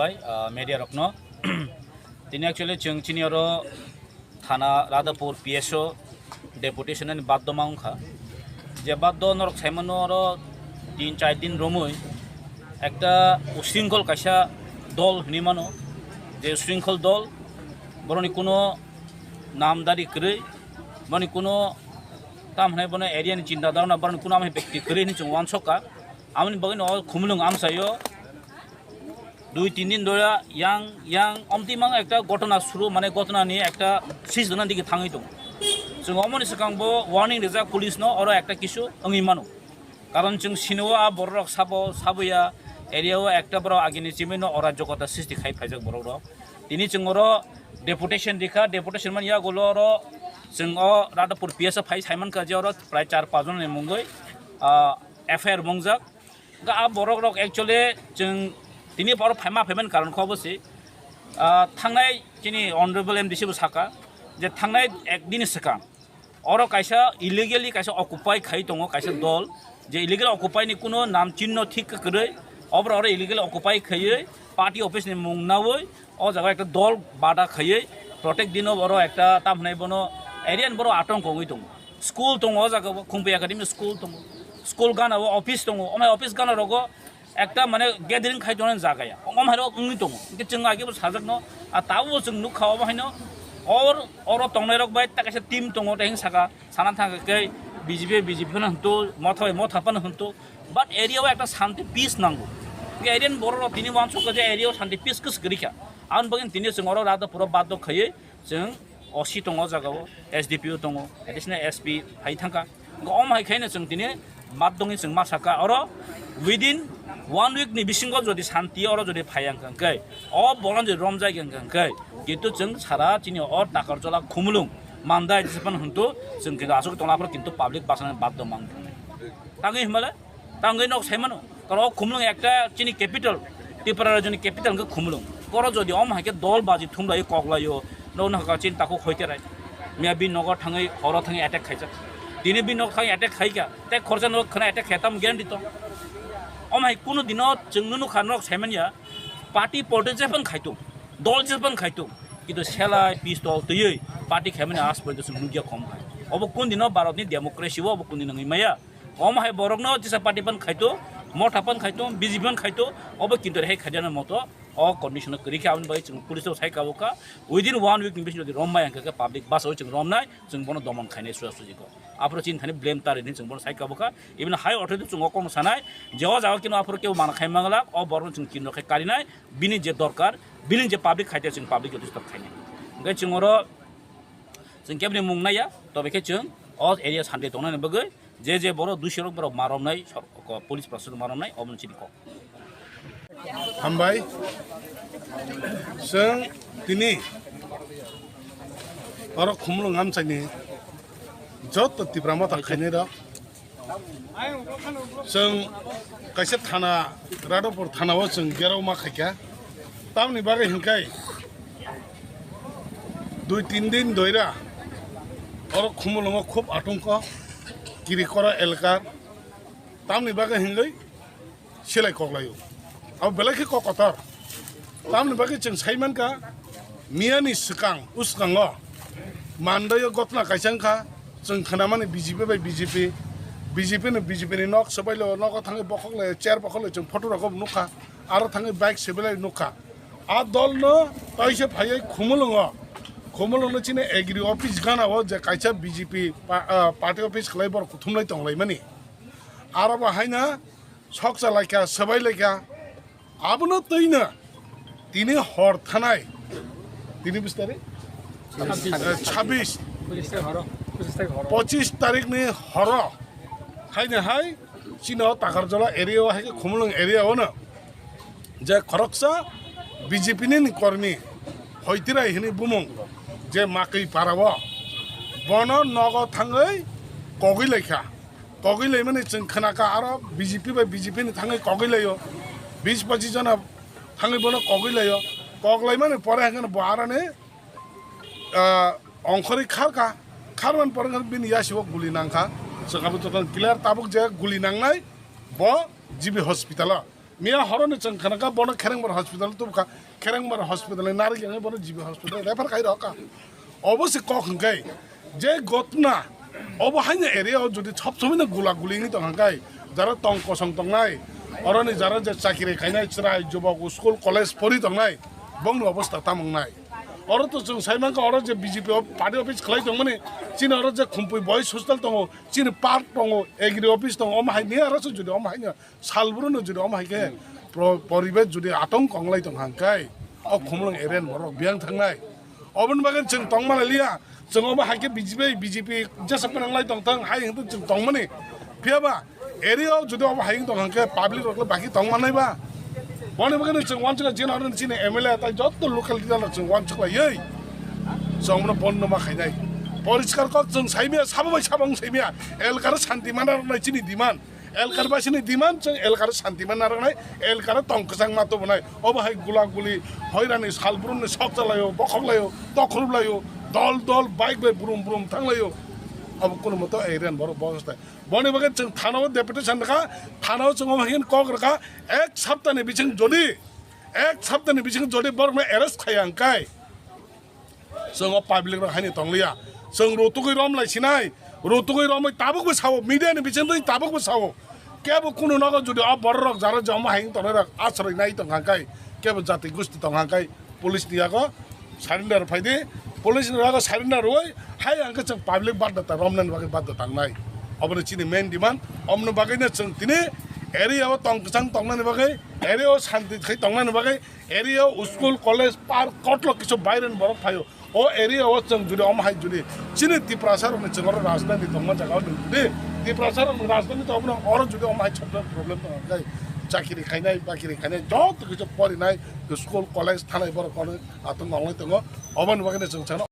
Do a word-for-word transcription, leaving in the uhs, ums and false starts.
Bai, ah, media rokno. Tini actually chwng chini oro thana Radhapur P S O deputation ani baddo ma wngkha. Je baddo norok saimano oro tin char din romwi ekta usringkhol kaisa dol hinwi mano. Je usringkhol dol, boroni kuno namdari kwrwi, boroni kuno tam hwnai bono area ni chinta dharna, boroni kuno amhai bekti kwrwi hinwi chwng uansukha. Amoni bagwi no Khumulwng amchaio dui tin din dhora yang yang omtimang ekta ghotona suru, mane ghotona ni ekta sis dona digi thangwi tongo. Chwng omoni swkang bo warning rijak police no, oro ekta kisu wngwi mano. Karon chwng sino a borok rok sabo saboya area o ekta borok agini chimino ora jogota sisti khai phaijak borok rok. Tini chwng oro deputation rikha, deputation man yagulo oro chwng o Radhapur P S o phai saimankha je oro prai char pach jon ni mungwi, ah, F I R mongjak. Ga a borok rok actually chwng tini oro phaima phaiman karon kho bo se, ah, thangnai chini honorable M D C bo saka je thangnai ek din swkang oro kaisa illegally kaisa occupy khai tongo kaisa dol, je illegal occupy ni kuno nam chinno thik kwrwi, obra oro illegal occupy khaiwi party office ni mung nawi o jaga ekta dol bada khaiwi protect dino oro ekta tam hwnai bono area ni borok atong kongwi tongo. School tongo o jaga o, Khumpi Academy school tongo, school gana o office tongo, omai office gana rogo ekta mane gathering khai tongnani jaga ya, omhai rok wngwi tongo. Hwnkhe chwng age bo sajakno, a tabuk chwng nukha omo haino or oro tongnai rok bai ta kaisa team tongo, tei hwng saka sana thangkha khe B J P, B J P phano hwntu, Motha bai Motha phano hwntu, but area o ekta shanti peace nango. Hwnkhe area ni borok rok tini uansukha je area o shanti peace kwswk kwrwi kha, aboni bagwi tini chwng oro Radhapur o baddo khaiwi chwng O C tongo o jaga o, S D P O tongo, additional S P phai thangkha. Hwnkhe omo hai khaino chwng tini mat dongwi chwng ma sakha oro within one week ni bisingo jodi shanti oro jodi phaiya hwnkhe, o boron jodi romjai hwnkhe, kintu chwng sara chini o Takarjala Khumulwng Mandai jephano hwntu chwng kintu aswk tongna phano kintu public bachana baddo mang thangwi. Tangwi hwnbale? Tangwi nok saimano, karo Khumulwng ekta chini capital, Tripura rajyoni capital hwnkhe Khumulwng. Koro jodi omo hai khe dol baji thumlai koklaio, no no ka chini takhuk hoiterai. Miya bini nogo thangwi horo thangwi attack khaijak. Tini bini nok thangwi attack khaikha, tei khorsa nok khna attack khatam guarantee to. Omo hai kunu dino chwng nunu kha nok saimanya, party politics jephang khaitung, dol jephang khaitung. Kintu selai pistol twiwi party khaimani as porjonto chwng nukya khom khai. Obo kun dino Bharatni democracy o obo kun dino wngwi maya. Omo hai borokno jesa party pan khaito, Motha pan khaito, B J P pan khaito, obo kintu rehai khaijana moto o condition o kwrwi khe aboni bagwi chwng police o sai kabo kha. Within one week ni bisingo jodi rombai hwnkhe public bus o chwng romnai, chwng bono domon khainai suja suji kok. Aphuru chini thani blame ta rini chwng bono sai kabo kha. Even high authority chwng o kokno sanai je o jaga kino aphuru kebo mana khai manglak, o borokno chwng kinto khai karinai, bini je dorkar, bini je public khaite chwng public jodi stop khainai. Hwnkhe chwng oro chwng keboni mung naiya, tobe khe chwng o area shanti tongnani bagwi je je borok dui sorok borok ma romnai, sor-, ko-, police proshashan ma romnai, obo chini kok. Hambai, chwng tini oro Khumulwng amchaini joto Tipra Motha khainai rok, chwng kaisa thana, Radhapur thana o chwng gerao ma khaikha. Tamni bagwi hwnkhe dui tin din doira oro Khumulwngo khub atungko Kirikora elkar. Tamni bagwi hwnwi selai koklaio. Abo belai khe kok kotor. Tamni bagwi chwng sai mankha, miyani swkang, uskango mandaio gotna kaisa wngkha, chwng khnamani B J P bai B J P, B J P ni, B J P ni nok swbailo, nogo thangwi bokhok lai, chair bokhok lai, chwng photo rokbo nukha, aro thangwi bike swbailai nukha. A dolno taisa phaiwi Khumulwngo, Khumulwngno chini agri office gana o je kaisa B J P pa-, ah, party office khlai borok kuthumlai tonglaimani. Aro bo haino soksa laikha, swbai laikha. Abono twino tini hor thanai. Tini bis tarik? Eh, chabbish. Pochis tarik horo. Pochis tarik horo. Pochis tarik ni horo. Haino hai chini o Takarjala area o hai khe Khumulwng area o no je khoroksa B J P ni kormi Hoitirai hwnwi bumung je Makwi para o bono nogo thangwi kogwi laikha. Kogwi laimani chwng khnakha, aro B J P bai B J P ni thangwi kogwi laio, bis pochis jona thangwi bono kogwi laio. Kok laimani pore hwnkhe bo aroni, ah, ongkhorwi kharkha, kharmani pore hwnkhe bini yasigo guli nangkha. Chwng abo jotono clear tabuk je guli nangnai bo G B hospital o. Miya horoni chwng khana kha bono Kherengbar hospital tubukha, Kherengbar hospital ni narik yang bono G B hospital refer khai rokha. Obo se kok hwnkhe je gotna obo haino area o jodi sob somoi no gula guli wngwi tong hwnkhe, jara tong kosong tongnai, oroni jara je chakiri khainai chwrai jubok school college pori tongnai, bongni obostha tamo wngnai. Oro to chwng sai mankha, oro je B J P o party office khlai tongmani, chini oro je Khumpui boys hostel tongo, chini park tongo, agri office tongo, omo hai ni aro se jodi omo hai no salbruno jodi omo hai khe pro-, poribesh jodi atong konglai tong hang khe, o Khumulwng area ni borok biyang thangnai. Oboni bagwi chwng tongma lai liya, chwng omo hai khe B J P, B J P jesa pwnang lai tong thang hai hwnkhe chwng tongmani. Phiya ba area o jodi omo hai tong hang khe public rok le baki tong manai ba. Boni bagwi chwng wansukha jin aro chini M L A tai jotto local leader rok chwng wansuk lai oi. Chwng bono bondo ma khainai. Poriskar kok chwng saimya, sabo bai sabo wng saimya. Elkar santi mana rok nai chini demand. Elkar basini demand chwng elkar santi man narwknai, elkar tong kwchang ma tubunai. Obo hai gula guli, hoirani salbrumni sok chalaio, bokhok laio, tokhrup laio, dol dol bike bai brum brum thang laio. Abo kunu moto area ni borok bostai. Boni bagwi chwng thana o deputation rwkha, thana o chwng omo hai kok rwkha, ek saptani bising jodi, ek saptani bising jodi borokno arrest khaiya hwnkhe, chwng o public rok haino tongliya. Chwng rutugwi rom lai sinai, rutugwi romwi tabukbo sao, media ni bisingtwi tabukbo sao. Kebo kunu nogo jodi o borok rok jara je omo hai wng tongnai rok asroi nai tong hang kai, kebo jati gusti tong hang kai, police ni yago surrender phai di, police ni yago surrender rwui hai hwnkhe chwng public baddhota romnani bagwi baddhota wngnai. Obono chini main demand, omoni bagwino chwng tini area o tong kwchang tongnani bagwi, area o shanti khai tongnani bagwi, area o school, college, park, kotlok kisu baireni borok phaio. O area o chwng jodi omo hai jodi chini Tiprasa rokni chwng oro rajdhani tongma jaga o nwng jodi Tiprasa rokni rajdhani tongma oro jodi omo hai chhotro problem tong khe chakiri khainai, bakiri khainai joto kisu porinai school, college thanai borok kono atong nonglai tongo. Oboni bagwi chwng sano